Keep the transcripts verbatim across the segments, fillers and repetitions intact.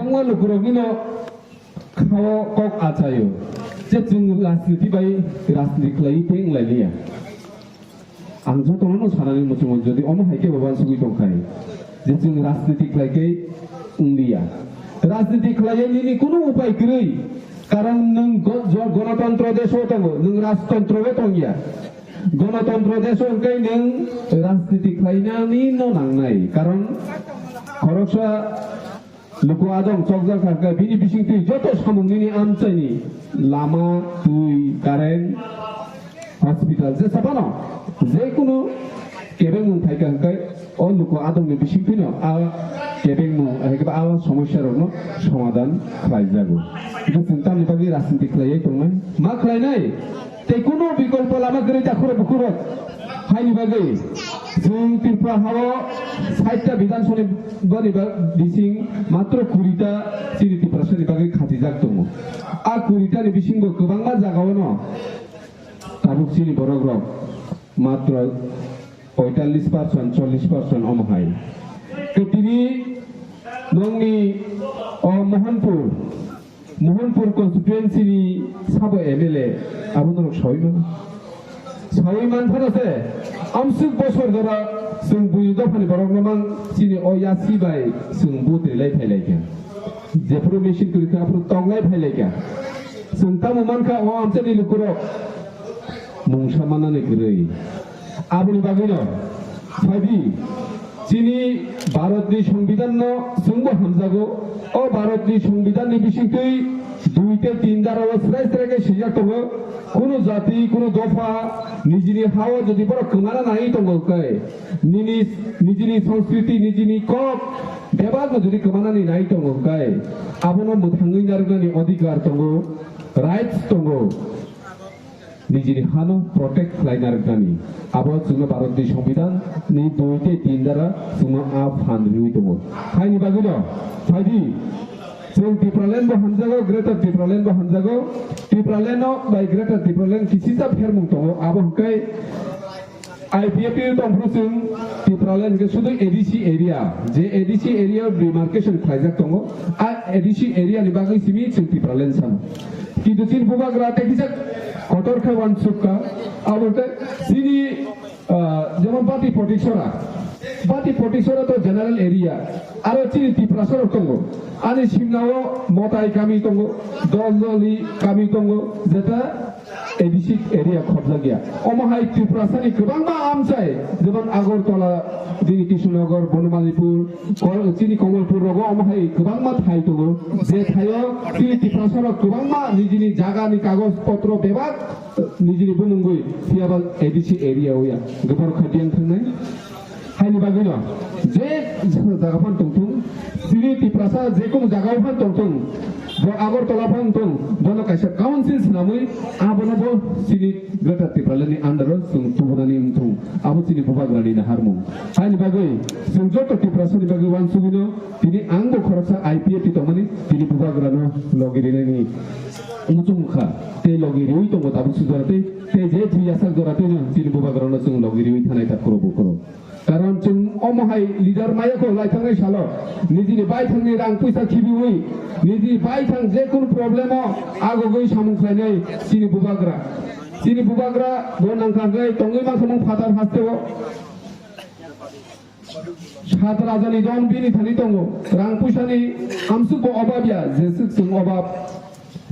Kwbangma lukuroknino khao kok achaio je chwng rajniti bai rajniti khlaiwi tei wnglailiya. Ang jotono sanani muchungo, jodi omo hai khe bo uansugwi tongkhai je chwng rajniti khlai khe wngliya. Rajniti khlaiya nini kunu upai kwrwi, karon nwng go-, jo-, gonotontro deso tongo, nwng rajtontro o tongya. Gonotontro deso hwnkhe nwng rajniti khlainani no nangnai, karon khoroksa luku adong chokjak kha khe bini bisingtwi joto samung nini amchaini lama, twi, current, hospital, jesa phano je kunu kebengmung phai kha hwnkhe o luku adongni bisingtwino a kebengmung, hai khe ba a somosya rokno somadhan khlaijago. Hwnkhe chwng tamni bagwi rajniti khlaiwi tongnai? Ma khlainai? Tei kunu bikolpo lama kwrwi takhurok bukhurok. Haini bagwi chwng Tripura hao saita Bidhan Sabha ni ba-, bising matro kurita chini Tiprasani bagwi khatijak tongo. A kurita ni bisingo kwbangma jagao no tabuk chini borok rok matro poitallis percent, chollis percent omo hai. Tei tini nongni o Mohanpur Mohanpur constituency ni sabo M L A abo norok sawi mano. Sawi man phano se amsuk bosor jora chwng buini dophani borok no mang chini o yasi bai chwng vote rilai phailai kha. Jephuru machine kwrwi kha aphuru toklai phailai kha. Chwng tamo man kha o amchani lukurok mungsa manani kwrwi. Aboni bagwino phaidi chini Bharatni Songbidanno chwngbo hamjago. O Bharatni Songbidanni bisingtwi dui tei tin darao srai srai khe swijak tongo. Kunu jati, kunu dopha nijini hao jodi borok kwmana nai tongo hwnkhe, nini, nijini sanskriti, nijini kok bebakno jodi kwmanani nai tongo hwnkhe, abono mwthangwi narwknani odhikar tongo, rights tongo. Nijini hano protect khlaina rwknani. Abo chwngno Bharatni Songbidan ni dui tei tin dara chwngno a phan riwi tongo. Haini bagwino phaidi chwng Tipraland bo hamjago, Greater Tipraland bo hamjago. Tipraland no bai Greater Tipraland kisisa phermung tongo. Abo hwnkhe I P F T tongphuru chwng Tipraland hwnkhe sudu A D C area, je A D C area demarcation khlaijak tongo. A A D C area ni bagwi simi chwng Tipraland sano. Kintu chini bubagra tei kisa kotor khe uansuk kha. Abo tei chini, ah, jemon Bati Potiksora. Bati Potiksora to general area. Aro chini Tiprasa rok tongo. Ani simnao Motai kami tongo, Doljoli kami tongo, jeta A D C area khopjak ya. Omo hai Tiprasa ni kwbangma amchai, jemon Agartala, chini Kishunagar, Bonomalipur, Kol-, chini Kamalpur rogo omo hai kwbangma thai tongo. Je thaio chini Tiprasa rok kwbangma nijini jaga ni kagoj potro bebak nijini bumungwi phiyaba A D C area o ya. Gopar kha biyang thangnai. Haini bagwino je jaga phan tongthung, chini Tiprasa je kunu jaga o phan tongthung, bo Agartala phan tong, bono kaisa council swnamwi abono bo chini Greater Tipraland ni under o chwng tubunani wngthung. Abo chini bubagrani naharmung. Haini bagwi chwng joto Tiprasa ni bagwi uansugwino tini ang bo khoroksa I P F T tongmani tini bubagrano logi rinani muchung kha. Tei logi riwi tongo tabuk sujora tei, tei je thwi yasak jora tei no chini bubagrano chwng logi riwi thanai takhuro bukhuro. Karon chwng omo hai leader maya kho laithangni salo nijini baithangni rang puisa khibiwi niji baithang je kunu problem o agogwi samung khlainai chini bubagra. Chini bubagra bo nangkha hwnkhe tongwi mankha mung phatar hasteo. Sat rajani don bini thani tongo, rang puisani amsuk bo obab ya, jeswk chwng obab.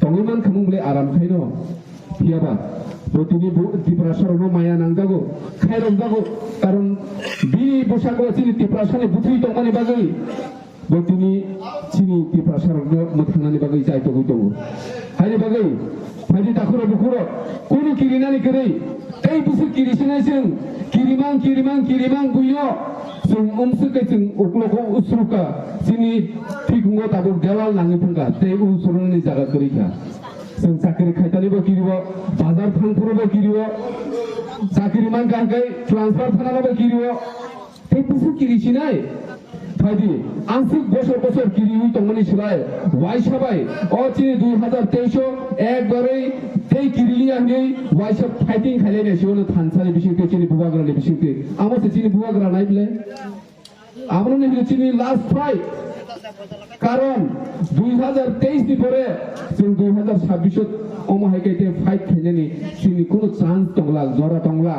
Tongwi mankha mung bwle aram khaino. Phiyaba bo tini bo Tiprasa rokno maya nangjago, khairokjago, karon bini bwskango chini Tiprasani bwthwi tongmani bagwi bo tini chini Tiprasa rokno mwthangnani bagwi chaitogwi tongo. Haini bagwi phaidi takhuro bukhuro kunu kirinani kwrwi tei bwswk kirisinai chwng kirimang, kirimang, kirimang buino chwng umswk khe chwng uklogo usrukha chini thikungo tabuk dewal nangwi thangkha tei usruknani jaga kwrwi kha. Chwng chakri khaitani bo kirio, bazar thangphuru bo kirio, chakri mankha hwnkhe transfer thanano bo kirio. Tei bwswk kiri sinai? Phaidi, aswk bosor bosor kiriwi tongmani slai, waisa bai, o chini dui hazar teis o ekbarwi tei kiriliya hwnwi waisa fighting khailai nai se uno thansani bisingtwi, chini bubagrani bisingtwi. Amo se chini bubagra nai bwle? Abono ni hino chini last fight. Karon dui hazar teis ni pore chwng dui hazar sabbish o omo hai khe fight khainani chini kunu chance tongla, jora tongla.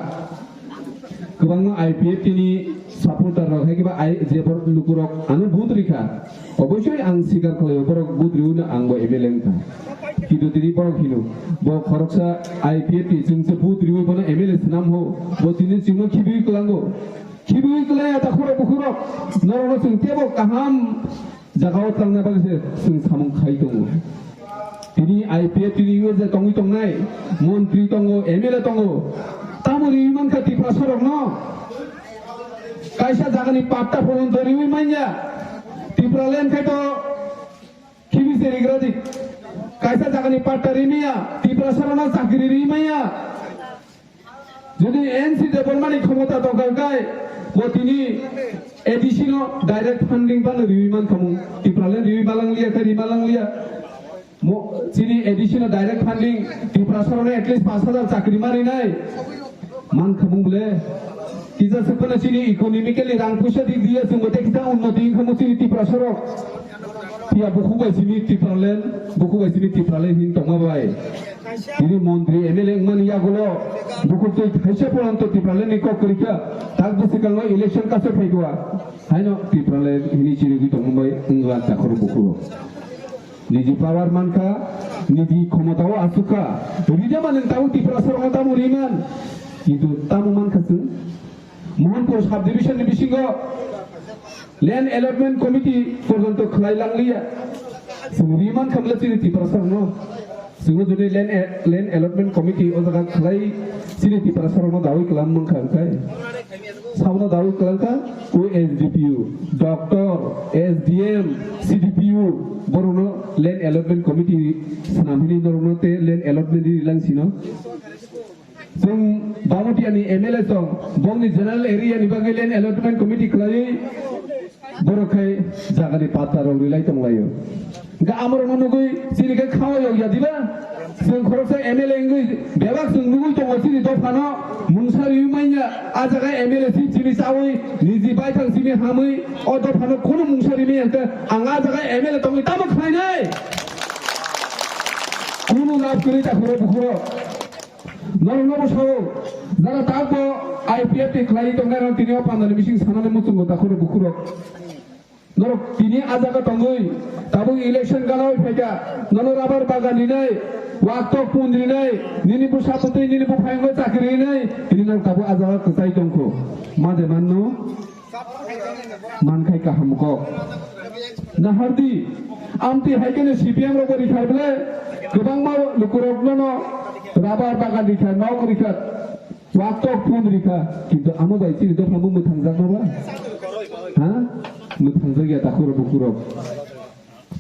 Kwbangma I P F T ni supporter rok hai khe ba ai je borok lukurok ano vote rikha. Oboisoi ang sikar khlaio borok vote riwi no ang bo M L A wngkha. Kintu tini borok hino bo khoroksa I P F T chwngse vote riwi bono M L A swnam ho bo tini chwngno khibiwi kwlango. Khibiwi kwlai ya takhurok bukhurok norokno chwng tebo kaham jagao tangna bagwi se chwng samung khai tongo. Tini I P F T ni U S A tongwi tongnai, montri tongo, M L A tongo. Tamo riwi mankha Tiprasa rokno? Kaisa jagani patta poronto riwi manya. Tipraland khai to khibi se rigra di. Kaisa jagani patta rimaya, Tiprasa rokno chakri rimaya. Jodi N C Debbarmani khomota tongkha hwnkhe, bo tini A D C no direct funding phano riwi mankha mung. Tipraland riwi malang liya khe ri malang liya. Mo-, chini A D C no direct funding Tiprasa rokno at least pash hajar chakri ma rinai. Mankha mung bole. Kisa se phano chini economically rang puisa dik diya chwng bo tei kisa unnoti wngkha mo chini Tiprasa rok. Phiya bukhuk bai simi Tipraland, bukhuk bai simi Tipraland hin tongma bai. Tini montri M L A wngmani yagulo bukhuk twi thaisa poranto Tipraland ni kok kwrwikha, tak bwswkango election kaisa phaikha. Haino Tipraland hini chirigwi tongma bai wngla takhoro bukhuk. Niji power mankha, niji khomotao asukha. Rida manwng tabuk Tiprasa rokno tamo riman. Kintu tamo mankha chwng? Mohanpur subdivision ni bisingo land allotment committee porjonto khlai langliya. Chwng ri mankha bwle chini Tiprasa rokno. Chwngno jodi land a-, land allotment committee o jaga khlai chini Tiprasa rokno dawi kwlam mankha hwnkhe. Sabono dawi kwlangkha o S D P O, doctor, S D M, C D P O, borokno land allotment committee swnam hini norokno tei land allotment ri lang sino. Chwng Bamutiani M L A song, bongni general area ni bagwi land allotment committee khlaiwi borok khai jagani patta rok rilai tonglaio. Hwnkhe amorokno nugwi chini khe khawa yokya diba? Chwng khoroksa M L A wngwi bebak chwng nugwi tongo chini dophano mungsa riwi manya. A jaga M L A si chini chawi niji baithang simi hamwi o dophano kunu mungsa rimaya hwnkhe ang a jaga M L A tongwi tamo khlainai? Kunu lab kwrwi ta khoro bukhoro. Norokno bo sao, jara tak bo I P F T khlai tongnai rok tini o pandani bising sanani muchungo takhoro bukhurok. Norok tini a jaga tongwi, tabuk election gana oi phaikha, nono rubber bagan rinai, waktok pun rinai, nini bwsa bwtwi, nini buphayungno chakri rinai, tini norok tabuk a jaga kwchai tongkho. Ma de manno? Mankhai kaham kok. Nahardi, amtwi hai kheno C P M rok bo rikha bole, kwbangma lukurok nono rubber bagan rikha, nok rikha, waktok pun rikha, kintu amo bai chini dophano mwthangjakma ba? Ha? Mwthangjak ya takhurok bukhurok.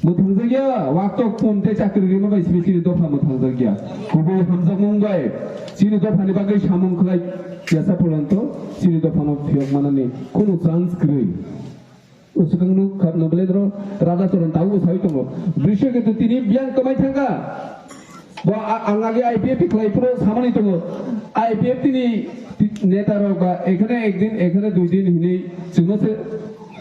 Mwthangjakya, waktok pun tei chakri rima bai simi chini dopha mwthangjakya. Kubui hamjakmung bai chini dophani bagwi samung khlai yasa polanto chini dophano phiyok manani kunu chance kwrwi. Usukangno khapna belai doro rada choron tabuk sawi tongo. Brisyo Ketu tini biyang kwmai thangkha. Bo a-, ang age I P F T khlai phuru samani tongo. I P F T ni neta rok ba ekhane ekdin, ekhane dui din hinwi chwngno se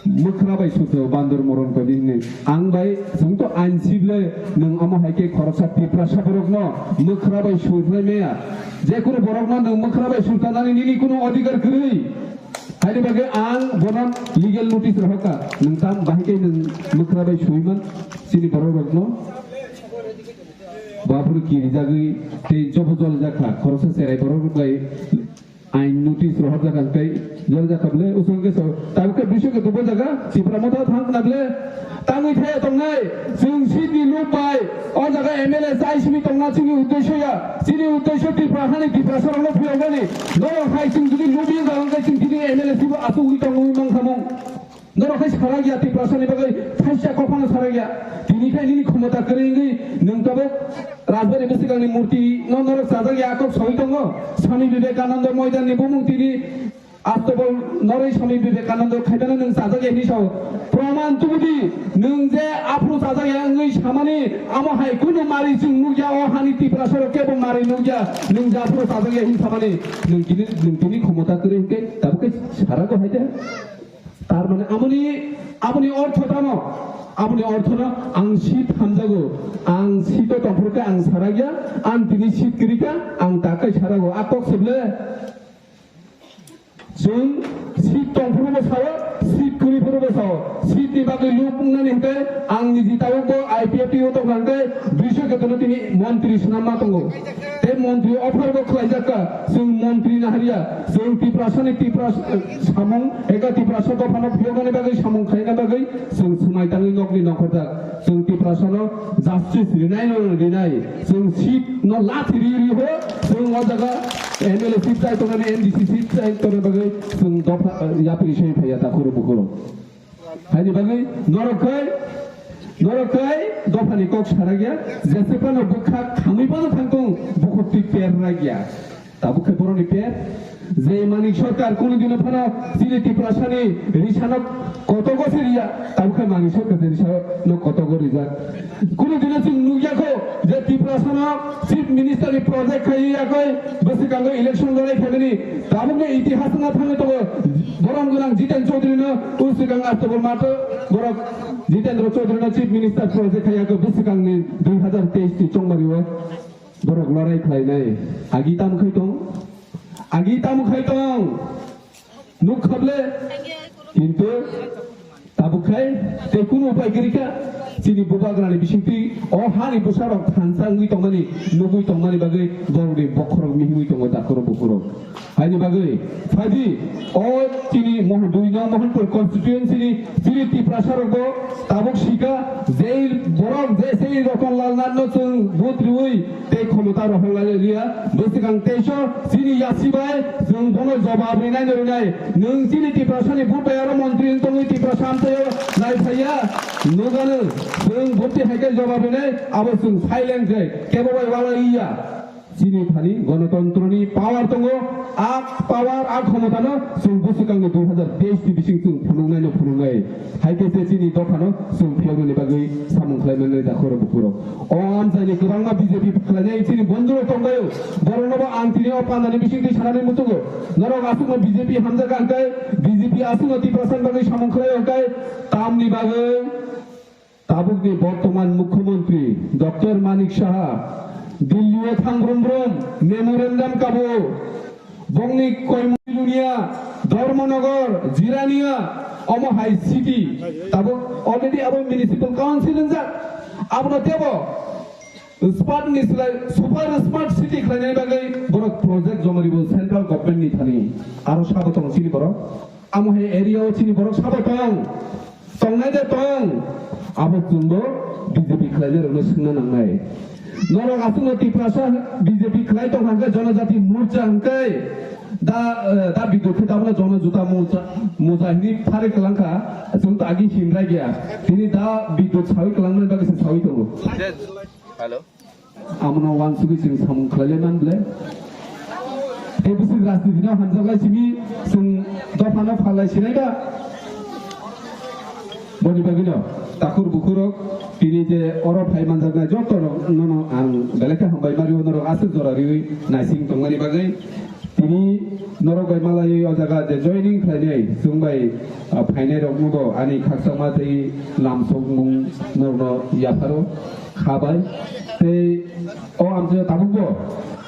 mwkhra bai suto bandor moron kodi hinwi. Ang bai chwng to ain sible nwng omo hai khe khoroksa Tiprasa borokno mwkhra bai sukhlai maya. Jekunu borokno nwng mwkhra bai suktanani nini kunu odhikar kwrwi. Haini bagwi ang bono legal notice rohorkha. Nwng tam bahai khe nwng mwkhra bai suiman chini borok rokno. Bafuru kirijagwi tei jobo jol jakha khoroksa cherai borok rok bai ain notice rohorjak ang tei jol jakha bwle usung khe so tabuk khe bising khe tubo jaga Tipra Motha thang khna bwle tangwi thaya tongnai chwng seat ni lob bai o jaga M L A chai simi tongna chini uddesho ya chini uddesho Tipra hani Tiprasa rokno phiyokmani norok hai chwng jodi lobi jaga khe chwng tini M L A sibo achugwi tongwi mankhamung. Norok hai sarak ya Tiprasa ni bagwi thaisa kok phano sarak ya. Tini khai nini khomota kwrwi wngwi nwng tabuk Rajbari bwswkangni murti no norok chajak ya kok soi tongo. Swami Vivekananda moidan ni bumung tini Astobol norwi Swami Vivekananda khaibano nwng chajak ya hinwi sao. Proman tubudi nwng je aphuru chajak ya wngwi samani amo hai kunu mari chwng nukya o hani Tiprasa rok kebo mari nukya nwng je aphuru chajak ya hinwi samani nwng tini nwng tini khomota kwrwi hwnkhe tabuk khe sarago hai de. Tar mane amoni, amoni ortho tamo? Aboni orthono ang seat hamjago, ang seat-o tongphuru khe ang sarakya, ang tini seat kwrwi kha, ang takhai sarago. A kok se ble? Chwng seat tongphuru bo sao, seat kwrwi phuru bo sao. Seat ni bagwi luk wngnani hwnkhe ang niji tabuk bo I P F T o tongkha hwnkhe duiso khe tono tini montri swnamma tongo. Tei montri offer bo khlaijak kha, chwng montri naharya, chwng Tiprasani Tipras-, samung, eka Tiprasa dophano phiyoknani bagwi samung khlaina bagwi chwng swmai tangwi nokni nongkhorjak. Chwng Tiprasano justice rinai no rinai, chwng seat no lathi ri ri ho, chwng o jaga M L A seat chai tongnani, M D C seat chai tongna bagwi chwng dopha, yapri soi phaiya takhuru bukhuru. Haini bagwi norok khai, norok khai dophani kok sarakya, jese phano bwkha khamwi phano thangtong, bukhuk twi per rakya. Tabuk khe borokni per, je Manik Sarkar kunu dino phano chini Tiprasani risano kotogo se riya, tabuk khe Manik Sarkar je risano kotogo rijak. Kunu dino chwng nukya kho je Tiprasano Chief Minister ni project khai yakoi, bwswkango election lorai khaimani, tabukno itihas wngna thangwi tongo. Borom gwnang Jiten Chaudhary no bwswkang October maso borok Jitendra Chaudhary no Chief Minister project khai yakoi bwswkangni dui hazar teis ni chongmari o. Borok lorai khlainai. Agi tamo khai tong? Agi tamo khai tong? Nuk khable? Kintu tabuk khai tei kunu upai kwrwi kha. Chini bubagrani bisingtwi o hani bwsarok thansa wngwi tongmani, nugwi tongmani bagwi borokni bokhorok mihimwi tongo takhurok bukhurok. Haini bagwi phaidi o chini Mohan, dui nong Mohanpur constituency ni chini Tiprasa rok bo tabuk sika jei borok je sei Ratan Lal Nath no chwng vote riwi tei khomota rohor lai liya. Bwswkang teisa chini yasi bai chwng bono jobab rinai no rinai. Nwng chini Tiprasa ni vote bai aro montri wng tongwi Tiprasa amchaio nai phaiya. Nugano chwng vote hai khe jobab rinai abo chwng silent khe kebo bai walai ya. Chini thani gonotontroni power tongo, a power, a khomotano chwng bwswkangni dui hazar teis ni bising chwng phunuknaino phunuknai. Hai khe se chini dophano chwng phiyoknani bagwi samung khlaimani dakhoro bukhuro. O amchaini kwbangma B J P khlainai chini bondhurok tongbaio. Boroknobo ang tini o pandani bisingtwi sanani muchungo. Norok aswkno B J P hamjakha hwnkhe, B J P aswkno Tiprasani bagwi samung khlaio hwnkhe, tamni bagwi? Tabukni bortoman Mukhyamantri Doctor Manik Saha Delhi-o thang brum brum memorandum kabo. Bongni koimung Bilonia, Dharmanagar, Jirania, omo hai city. Tabuk already abo municipal council wngjak. Abono tebo smart ni slai super smart city khlainani bagwi borok project jomaribo central government ni thani. Aro sabo tong chini borok. Amo hai area o chini borok sabo tong, tongnai de tong, abo chwngbo B J P khlainai rokno swngna nangnai. Norok aswkno Tiprasa B J P khlai tong hwnkhe Jonojati Morcha hwnkhe da, eh, da bidot khe tabukno Jonojuta Morcha, Morcha hinwi phari kwlangkha, chwng to agi himrai gaya. Tini da bidot sawi kwlangmani bagwi se sawi tongo. Hello. Amono wansugwi chwng samung khlailai man ble. Tei bwswk rajniti no hamjaklai simi chwng dophano phalai sinai da. Boni bagwino takhur bukhurok tini je oro phai manjaknai joto rok nono ang belai khe hambai mario, norok aswk jora riwi naising tongmani bagwi. Tini norok bai malai o jaga je joining khlainai, chwng bai, ah, phainai rokno bo ani khakchangma tei lamsokmung norokno yapharo kha bai. Tei o amchaio tabukbo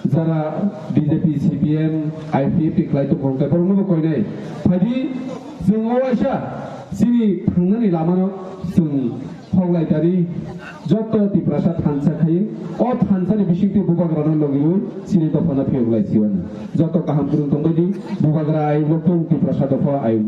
jara B J P, C P M, I P F T khlai tongkha hwnkhe borokno bo koinai. Phaidi chwng o waisa chini thangnani lamano chwng Hoglai tari joto Tiprasa thansa khai, o thansa ni bisingtwi bubagra no logi rwi chini dophano phiyok lai siwani. Joto kaham kwrwng tongbai di, bubagra ai lokthung Tiprasa dopha ai.